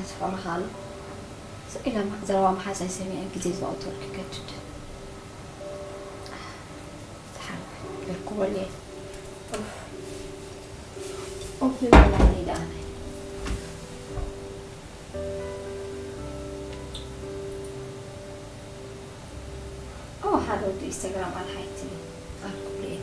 ዝፈረኻሉ ስኢላ ዘረባ መሓዛይ ሰሚዐ ግዜ ዝቐተልኩ ይገድድ። ተሓርበ ገርኩበሉ እየ። ኡፍ፣ ኡፍ ይበላኒ ደኣ ናይ ኦ ሓደ ወዲ ኢንስታግራም ኣልሓይቲ ኣልኩብሉ እየ።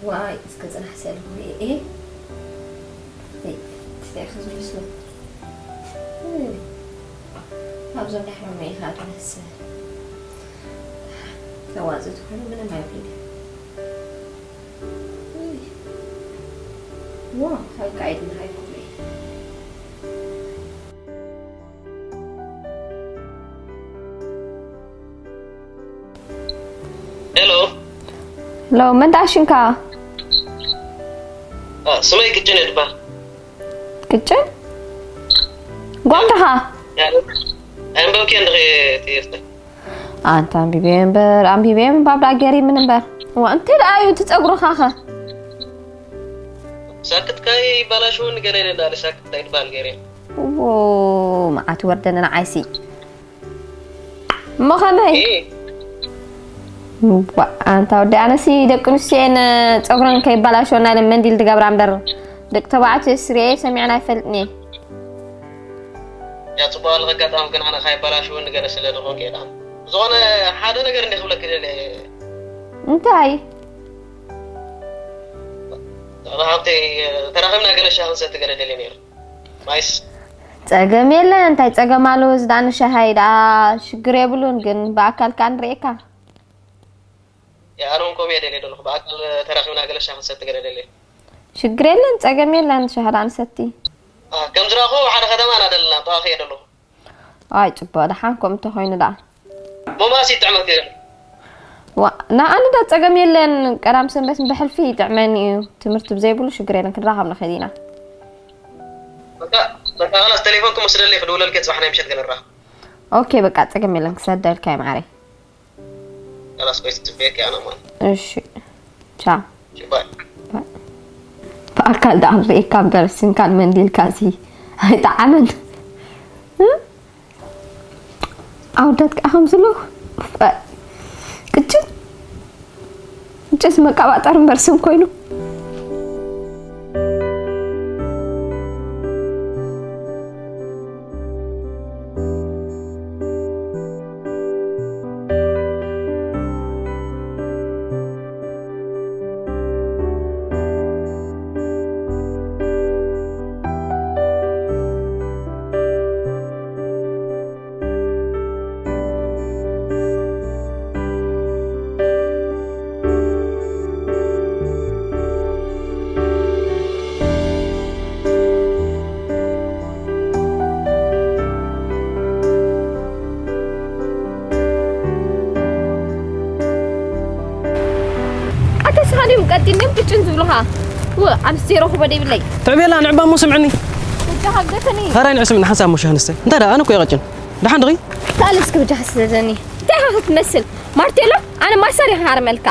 ዋይ እስከ ጽናሕ ሰልኩ እየ። እይ ትስዕክ ዝመስሉ ኣብዞም ናይ ሕማመይ ኢኻ ትመስል። ተዋጽእ ትኾኑ ምንም ኣይብልን። እይ ዋ ሃይቃይድና ሃይኩብሉ እየ። ሄሎ ሎ መን ደኣ ሽንካ? ስመይ ቅጭን እየ ድበሃል። ቅጭን ጓል ድኻ? ኣንበብክየን ድኺ ትምህርተይ? ኣንታ ኣንቢበዮ እምበር ኣንቢበዮ ምንባብ ደኣ ገሪምን እምበር። እዋ እንታይ ደኣ እዩ እቲ ጸጉርኻ ኸ? ሳክትካ ይባላሽውን ገለ ኢለ እንዳለ ሳክትካ ይድበሃል ገይረ። ዎ መዓት ይወርደኒ ንዓይሲ። እሞ ከመይ? ዋ ኣንታ ወዲ ኣነሲ ደቂ ኣንስትዮ እየን ጸጉረን ከይባላሸወና ኢለን መንዲል ዝገብራ እምበር ደቂ ተባዕትዮ ስሪኤ ሰሚዐን ኣይፈልጥን እየ። ያ ጽቡቕ ኣለኸ ኣጋጣሚ ግን ኣነ ካይባላሽወኒ ገለ ስለ ዝኾንኩ እየ ደኣ። ዝኾነ ሓደ ነገር እንዲ ክብለኪ ደለ። እንታይ? ብሓብተይ ተራኺብና ገለ ሻሂ ክንሰቲ ገለ ደልየ ነይሩ። ማይስ ጸገም የለን እንታይ ጸገም ኣለዎ እዚ ደኣ ንሻሂ ደኣ ሽግር የብሉን ግን ብኣካል ከኣ ንርእየካ። ኣነ እውን ከምኡ እየ ደልየ ዘለኹ ብኣካል ተራኺብና ገለ ሻሂ ክንሰቲ ገለ ደልየ። ሽግር የለን ጸገም የለን ሻሂ ደኣ ንሰቲ። ከም ዝረኣኹ ሓደ ከተማ ኢና ዘለና ብኣኺ እየ ዘለኹ። ኣይ ጽቡቕ ደሓን ከምኡ እንተኾይኑ ደኣ። ሞማስ ይጥዕመኪ። ዋ ንኣኒ ዳ ጸገም የለን ቀዳም ሰንበት ብሕልፊ ይጥዕመኒ እዩ ትምህርቲ ብዘይብሉ ሽግር የለን ክንራኸብ ንኽእል ኢና። በቃ በቃ خلاص ተሌፎንኪ ወስደለይ ክድውለልኪ እየ ጽባሕ ናይ ምሸት ክንራኸብ። ኦኬ በቃ ጸገም የለን ክሰደልካ እየ ማዓረይ። خلاص ቆይ ጽበየኪ ኣነ እሞ። እሺ ቻው። እሺ ባይ። ብኣካል ደኣ ንርእየካ እምበር ስንካን መንዲልካ ሲ ኣይጠዓመን። ኣወዳት ከዓ ከምዚ ኣለዉ ቅጭን ቅጭስ መቀባጠር እምበር ስም ኮይኑ። ኣታ ስኻ ድዮም ቀጢን ድዮም ቅጭን ዝብሉኻ? ው ኣብዚ ዘይረኽቦ ደይብለይ። ትዕቤላ ንዕባ እሞ ስምዕኒ። ወዲ ሃገተኒ። ታራይ ንዕስምኒ ሓንሳብ እሞ ሻህ ንስተይ። እንታይ ደኣ ኣነ እኮ እየ ቀጭን። ደሓን ድኺ? ታል እስኪ ብጃኻ ስደደኒ። እንታይ ኢኻ ክትመስል? ማርቴሎ ኣነ ማሳር ኢኻ ሃርመልካ።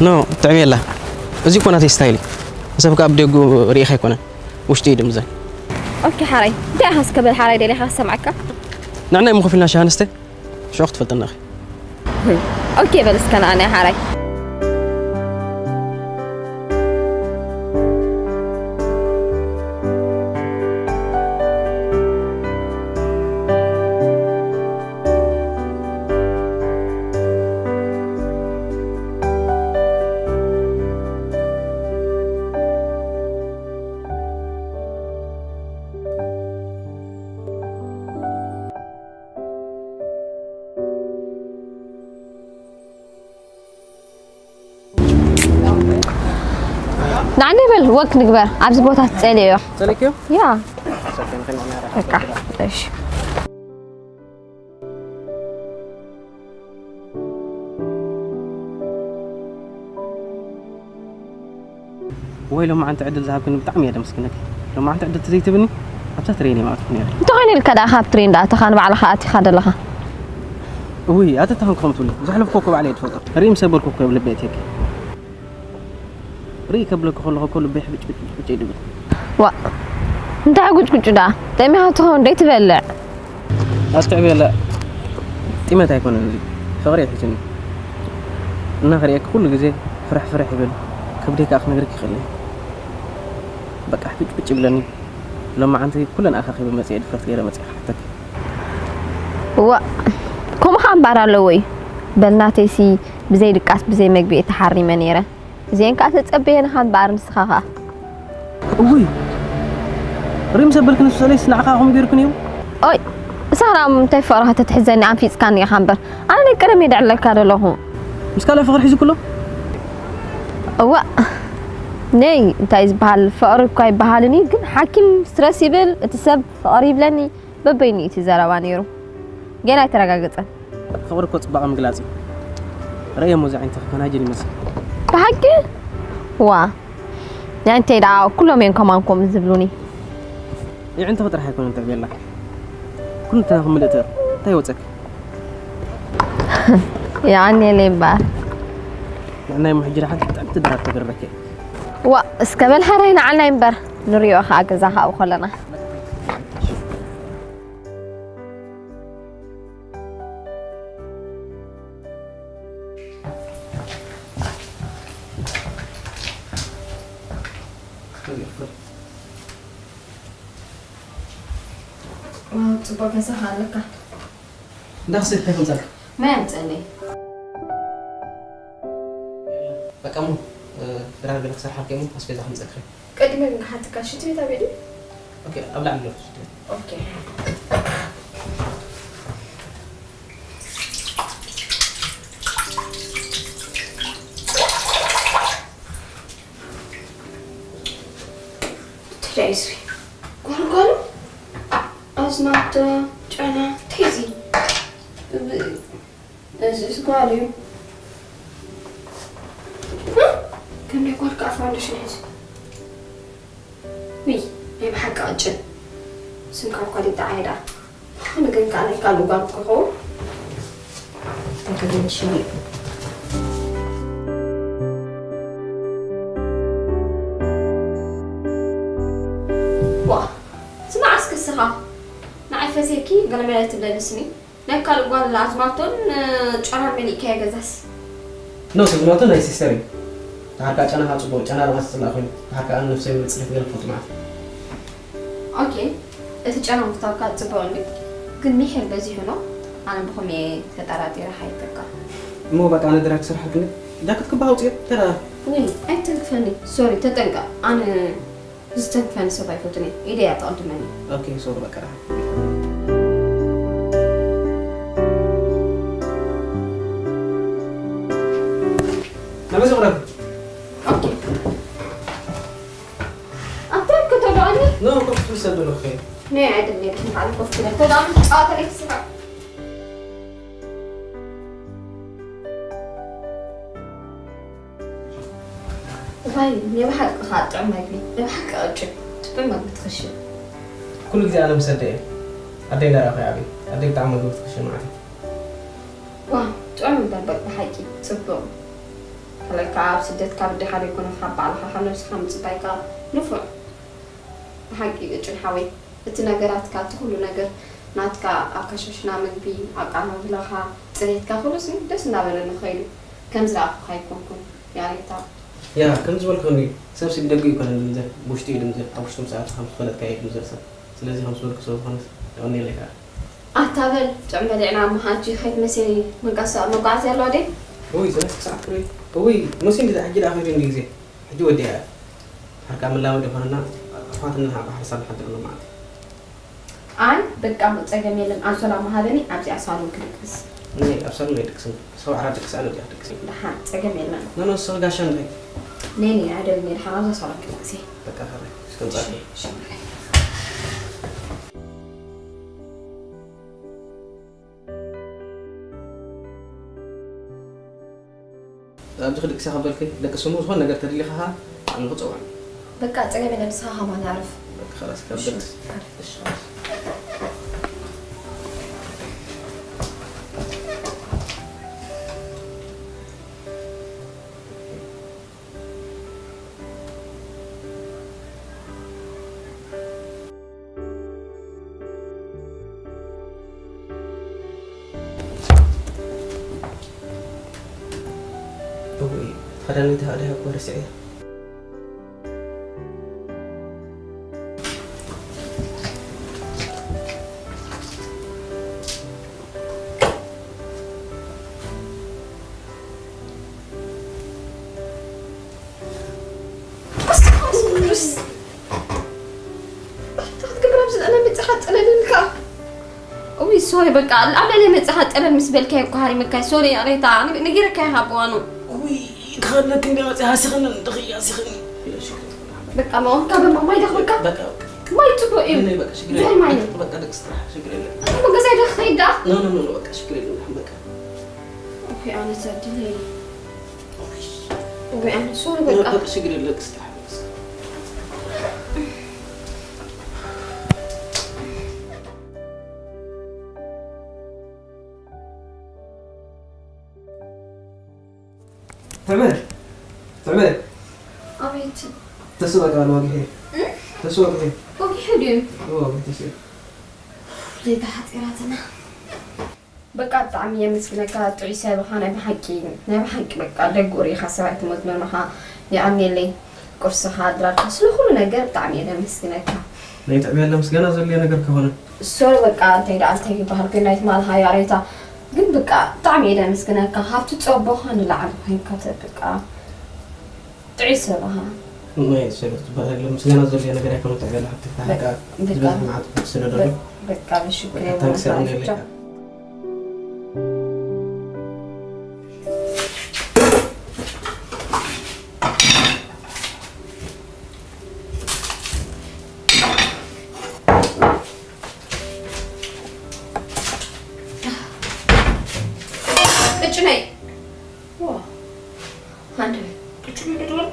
ኖ ትዕቤላ። እዚ እኮ ናተይ ስታይል እዩ። ንሰብ ከኣ ብደጉ ርኢኻ ኣይኮነን። ውሽጢ እዩ ድምዘን። ኦኬ ሓራይ። እንታይ ኢኻ እስከ በል ሓራይ ደሊኻ ክሰምዓካ። ንዕና እሞ ኮፍ ኢልና ሻህ ንስተይ። ሽዑ ክትፈልጥና ኢኺ። ኦኬ በል እስከ ንኣና ሓራይ። ናዕኒ በል ወክ ንግበር ኣብዚ ቦታ ትጸልዮ። ጸለክዮ? ያ ሰከን ከን በቃ እሺ። ወይ ሎማዓንቲ ዕድል ዝሃብክኒ ብጣዕሚ እየ ደመስግነኪ። ሎማዓንቲ ዕድል ተዘይትብኒ ኣብታ ትሬን እየ ምኣትኩ ነይረ። እንተኾይኑ ኢልካ ደኣ ካብ ትሬን ደኣ ተኻ ንባዕልኻ ኣቲኻ ዘለኻ። እውይ ኣተ ተኸንክኹም ትብሉ ዘሕለፍኩ እኮ ባዕለ እየ ትፈልጦ። ርኢ ምስ ኣበልኩ እኮ ልበይ ኣትየኪ። ርኢ ከብለኪ ከለኹ እኮ ልበይ ሕብጭ ብጭ ብጭ ይብል። ዋእ እንታይ ጉጭጉጭ ደኣ? ጠሚኻ ትኸውን ደይ ትበልዕ? ኣስተዕብየላ። ጢመት ኣይኮነን እዚ። ፍቕሪ ይሕዝኒ። እናኸርእየኪ ኩሉ ግዜ ፍርሕ ፍርሕ ይብል። ከብደይ ከኣ ክነግረኪ ይኽእል እየ። በቃ ሕጭ ቁጭ ይብለኒ። ሎማዓንቲ ኩለን ኣኻኺበ መጺኤ ድፍረት ገይረ መጺኤ ክሓተኪ። እዋ፣ ከምኡ ኸኣ እምበኣር ኣለዎ እዩ። በል ናተይሲ ብዘይ ድቃስ ብዘይ መግቢ እየ ተሓሪመ ነይረ። እዚኤን ከኣ ተጸበየንኻ እምበኣር ንስኻ ኸኣ። እውይ፣ ሪም ዘበልክን ስእለይስ ንዓኻ ከምኡ ገይርክን እዩ? ኦይ፣ ንስኻ ደኣ እንታይ ፍቕርኻ ተትሕዘኒ ኣንፊጽካኒ ኢኻ እምበር፣ ኣነ ናይ ቀደም እየ ደዕለካ ዘለኹ። ምስ ካልእ ፍቕሪ ሒዙ ኩሎ? እዋእ፣ ነይ እንታይ ዝበሃል ፍቕሪ እኳ ይበሃልን እዩ፣ ግን ሓኪም ስትረስ ይብል፣ እቲ ሰብ ፍቕሪ ይብለኒ፣ በበይኑ እዩ እቲ ዘረባ ነይሩ። ገና ኣይተረጋገጸን። ፍቕሪ እኮ ጽባቐ ምግላጽ እዩ። ረእየሞ እዚ ዓይነትኺ ፈናጅል ይመስል። ብሓቂ? ዋ፣ ናይ ኣንተይ ደኣ ኩሎም እዮም ከማንኩም ዝብሉኒ። የዕንትኺ ጥራሕ ኣይኮነን ትዕብየላ። ኩሉ እንተናኺ ምልእቲ እር። እንታይ ይወጸኪ? የቐንየለይ እምበኣር። ንዕናይ እሞ ሕጂ ደሓን ጥዕምቲ ድራር ተገርረኪ። ዋ፣ እስከ በል ሓራይ ንዓናይ እምበር። ንሪኦ ኸኣ ገዛ ካብኡ ከለና። ዋው፣ ጽቡቕ ገዛ ኣለካ። እንዳ ክሰብ እንታይ ከምጻልካ? ማይ ኣምጸለይ። በቃ እሞ፣ እ፣ ድራር ገለ ክሰርሓልካ እሞ ኣስቤዛ ከምጸልካ። ቀዲመ ግን ክሓተካ፣ ሽንቲ ቤት ኣበይ ድዩ? ኦኬ፣ ኣብ ላዕሊ ኣሎ ሽንቲ ቤት። ኦኬ። እንታይ ደኣ እዩ እዚ? ጓልጓሉ? ኣዝማልቶ፣ ጨና፣ እንታይ እዚ? ብ-፣ እዚ፣ እዚ ጓል እዩ። እ? ከም ናይ ጓል ከዓ ፋውንዴሽን ሒዙ። ውይ፣ ናይ ብሓቂ ቅጭን። ስምካ እኳ ዘይጠዓየ ደኣ። ብኸመይ ግን ከኣ ናይ ካልእ ጓል ክኸውን? እንታይ ከገንሽኒ? ዋ፣ ስማዕ እስኪ እስኻ። ንዓይ ፈስየኪ ገለመለ ትብለኒ ስኒ። ናይ ካልእ ጓል ኣዝማልቶን፣ እ፣ ጨናን መሊእካዮ ገዛስ? ኖ፣ ኣዝማልቶ ናይ ሲስተር እዩ። ደሓር ከኣ ጨና ካብ ጽቡቕ፣ ጨና ድማ ዝጽላእ ኮይኑ፣ ደሓር ከኣ ነፍሰይ ወይ ጽሬት ገለ ክፈልጡ ማለት እዩ። ኦኬ፣ እቲ ጨና ምፍታውካ ጽቡቕ እንድዩ፣ ግን ሚሒር በዚሑ ነው። ኣነ ብኸምኡ እየ ተጠራጢረ ሓይተካ። እሞ በቃ ኣነ ድራር ክሰርሓልክኒ፣ ጃኬት ክበሃው ጽዮ፣ ተራ። ውይ፣ ኣይተንክፈኒ። ሶሪ፣ ተጠንቀቕ። ኣነ ዝተንክፈኒ ሰብ ኣይፈቱን እየ። ኢደይ እያ ትቕድመኒ። ኦኬ፣ ሶሪ፣ በቃ ደሓን። ናበይ ዝቕረብ? ኦኬ። ኣታ ከተዳኒ? ኖ፣ ኮፍ ትብል ሰብ ዘለኹ እየ። ነይ፣ ኣይደለየክን፣ በዓል ኮፍ ትብል። ተዳኒ ትጻወተለይ ትስራ። እዋይ፣ ናይ ብሓቂ ኸኣ ጥዑም መግቢ፣ ናይ ብሓቂ ቅጭን፣ ጽቡቕ መግቢ ትኽሽን። ኩሉ ግዜ ኣነ ምስ ኣደይ እየ። ኣደይ እንዳረኣኹ እየ ዓብየ። ኣደይ ብጣዕሚ መግቢ ትኽሽን ማለት እዩ። ዋው፣ ጥዑም እምበር በቃ ብሓቂ ጽቡቕ። ካልኣይ ከኣ ኣብ ስደት ካብ ኣዴኻ ዘይኮነ ካብ ባዕልኻ ካብ ነብስኻ ምጽባይ ከኣ ንፉዕ። ብሓቂ ቅጭን ሓወይ፣ እቲ ነገራትካ፣ እቲ ኩሉ ነገር ናትካ፣ ኣከሻሽና ምግቢ፣ ኣቃማምላኻ፣ ጽሬትካ፣ ኩሉስ ደስ እናበለኒ ከይዱ። ከም ዝረኣኹኻ ኣይኮንኩን፣ ያሬታ። ያ፣ ከም ዝበልክኒ፣ ሰብሲ ብደገ ኣይኮነን ድምዘር፣ ብውሽጢ እዩ ድምዘር፣ ኣብ ውሽጡ ምስ ኣተኻ ምስ ፈለጥካ እዩ ድምዘር ሰብ። ስለዚ ከም ዝበልኩ ስለ ዝኾነ፣ የቐንየለይ ከኣ። ኣታ በል፣ ጥዑም በሊዕና እሞ ሓንቲ ከይትመሴኒ መንቀሳ መጓዓዝያ ኣለዋ ደይ? እውይ፣ ሰለስተ ሰዓት ክርኢ። እውይ፣ መሲ እንዲ ሕጂ ደኣ ከይዱ እንዲ ግዜ። ሕጂ ወዲኣ እያ። ድሓር ከኣ መላመዲ ይኾነና፣ ኣሕዋትና ባሕሪ ሳብ ንሓድር ኣሎ ማለት እዩ። ኣይ፣ በቃ እሞ ጸገም የለን። ኣንሶላ እሞ ሃበኒ፣ ኣብዚኣ ሳሎን ክድቅስ። ነይ፣ ኣብ ሳሎን ኣይድቅስን። ሰብ ዓራት ድቅስ፣ ኣነ ኣብዚኣ ክድቅስ። ደሓን፣ ጸገም የለን። ኖ፣ ኖ፣ ንስኺ ጋሻ ንኸይ። ነይ፣ ነይ፣ ኣይደልን እየ። ደሓን ኣብዛ ሳሎን ክድቅስ እየ። በቃ፣ ከረ፣ እስከ ምጻእኪ። እሺ፣ እሺ። ኣብዚ ክድቅሳ ከበልኪ፣ ደቂ ስሙ ዝኾነ ነገር ተደሊኻ ኸኣ ኣነ ክጸውዕ። በቃ ጸገም የለን፣ ንስኻ ከማን ኣዕርፍ። በቃ ኸላስ፣ ካብ እሺ፣ ደቅስ። ኣዕርፍ፣ እሺ፣ ኸላስ። ዳኒት ሃዲያ እኮ ረስዐ። እውይ ሶሪ በቃ ኣብ ለለ መፅኻ ጠለል ምስ በልካዮ እኮ ሃሪመካይ ሶሪ ይቕሬታ ነጊረካዮ ካብ እዋኑ። ውይ ክኸለክ እንደ መፅእ ሃሲኽኒ እንድኺ ሃሲኽኒ። በቃ መቐምካ በማ ማይ ደኽበካ። በቃ ማይ ፅቡቅ እዩ። ነይ በቃ ሽግር ዞይ ማይ ነይ። በቃ ደቂ ስራሕ ሽግር የለ። እሞ ገዛይ ደኽ ከይዳ። ኖ ኖ ኖ በቃ ሽግር የለ በቃ። ኦኬ ኣነ ዘድለይ። ወይ ኣነ ሶሪ በቃ። በቃ ሽግር የለ ደቂ ስራሕ። ትዕመር ትዕመር ኣቤት ተስበቃ ነው ይሄ ተስበቃ ይሄ ወጊሑ ድዩ? ኦ ተስበቃ ለይታ ሓፂራትና በቃ ብጣዕሚ የመስግነካ ጥዑይ ሰብ ኢኻ ናይ ብሓቂ ናይ ብሓቂ በቃ ደጉ ርኢኻ ሰብ ኣይትመዝኖን ኢኻ የቐንየለይ ቁርስኻ ኣድራርካ ስለ ኩሉ ነገር ብጣዕሚ እየ ዘመስግነካ ናይ ትዕመር ምስጋና ዘድልዮ ነገር ከሆነ ሶሪ በቃ እንታይ ደኣ እንታይ ይበሃል ግን ናይ ትማል ሃያ ሬታ ግን በቃ ብጣዕሚ እየ ዘመስግነካ ካብቲ ፀቦኻ ንላዕሊ ኮይንካ በቃ ጥዑይ ሰብ ኢኻ ናይ ሰብ ዝበሃል ምስጋና ዘድልዮ ነገር ኣይኮነ ትዕመር ሓፍቲ በቃ ዝበዝሕ መዓት ስለ ደሎ በቃ ብሽኩር ታንክስ የብለካ የብለካ ቅጭነይ ሃንደ ቅጭነይ ቅጭነይ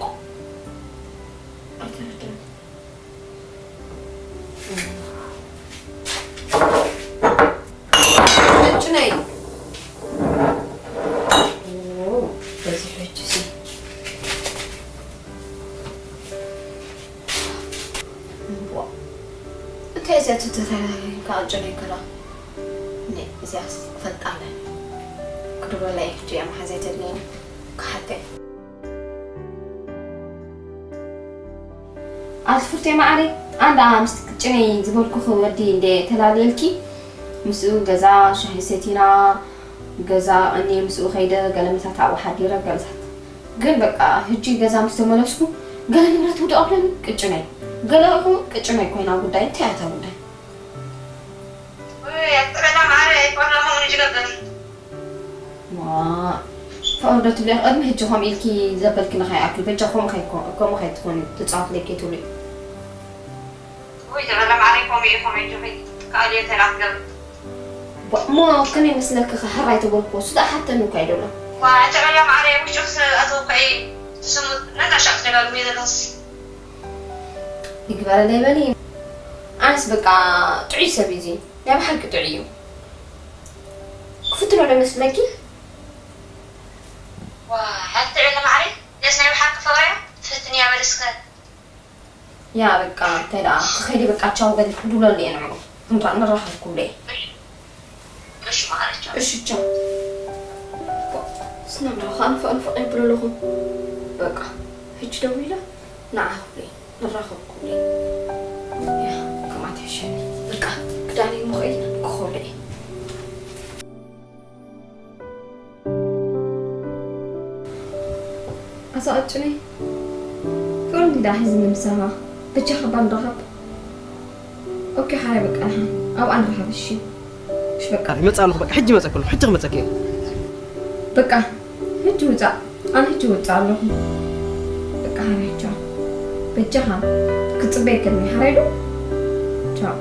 ቅጭነይ በዚ ሕጂ እንታይ እዚኣ ትተፈላለየ ከኣጨነ ይከላ እዚኣስ ክፈልጣ ኣለኒ ክድበላ እየ ሕጂ እያ መሓዘይ ተድልየኒ ክሓተይ ኣቲ ፍርቴ ማዓረይ ኣንዳ ምስቲ ቅጭነይ ዝበልኩኺ ወዲ እንደ ተላልየልኪ ምስኡ ገዛ ሻሂ ሰቲና ገዛ እኔ ምስኡ ከይደ ገለመታት ኣብኡ ሓዲረ ገለታት ግን በቃ ህጂ ገዛ ምስ ተመለስኩ ገለ ንብረት ውድቕ ኣብለኒ ቅጭነይ ገለ እኹ ቅጭነይ ኮይና ጉዳይ እንታይ ኣታ ጉዳይ ያጥረና ማረ ቆርና ሆን ጅገብር ፍቕሪ ዶ ትብሊ ቅድሚ ሕጂ ከምኡ ኢልኪ ዘበልኪ ንኸይኣክል በጃ ከምኡ ከይኮ- ከምኡ ከይትኾኒ ትፃወት ለይ ከይትብሊ ወይ ጀበላ ማረ ኮሚ ኮሚ ጆኺ ካሊ ተናት ገብር እሞ ከመይ መስለኪ ከ ሕራይ ተበልክዎ እሱ ደኣ ሓተኒ እኳ ይደሎ ዋ ጀበላ ማረ ውጭስ ኣቶ ኮይ ትስሙት ነታ ሻቅ ተጋግሚ ዘለስ ይግበረለይ በሊ ኣነስ በቃ ጥዑይ ሰብ እዩ እዚ ናይ ብሓቂ ጥዑይ እዩ ክፍትኖ ዶ ይመስለኪ ዋ ሓቲ ጀበላ ማረ ነስ ናይ ብሓቂ ፍቕሪ ትፍትን እያ በልስከ ያ በቃ እንታይ ደኣ ክኸይዲ በቃ ቻው በል ክድውለሉ እየ ንዕኡ እንዳ ንራኸብ ክብሎ እየ እሺ ማለቻ እሺ ቻው ስናምራ ከዓ ንፈቕ ንፈቕ የብሎ ኣለኹ በቃ ሕጂ ደዊለ ንዓ ክብሎ እየ ንራኸብ ክብሎ እየ ያ ከምኣ ትሕሸኒ በቃ ክዳነይ ምኽእል ክኸብሎ እየ ኣዛ ቅጭነይ ፍቕሪ እንዳ ሒዝኒ ምሳኻ በጃኻ እባ ንራኸብ ኦኬ ሓራይ በቃ ደሓን ኣብኣ ንራኸብ እሺ እሺ በቃ ይመጽእ ኣለኹ በቃ ሕጂ መጸ ከለኹ ሕጂ ክመጸኪ እየ በቃ ሕጂ ውጻእ ኣነ ሕጂ ውጻእ ኣለኹ በቃ ሓራይ ቻው በጃኻ ክጽበየከኒ ሓራይ ዶ ቻው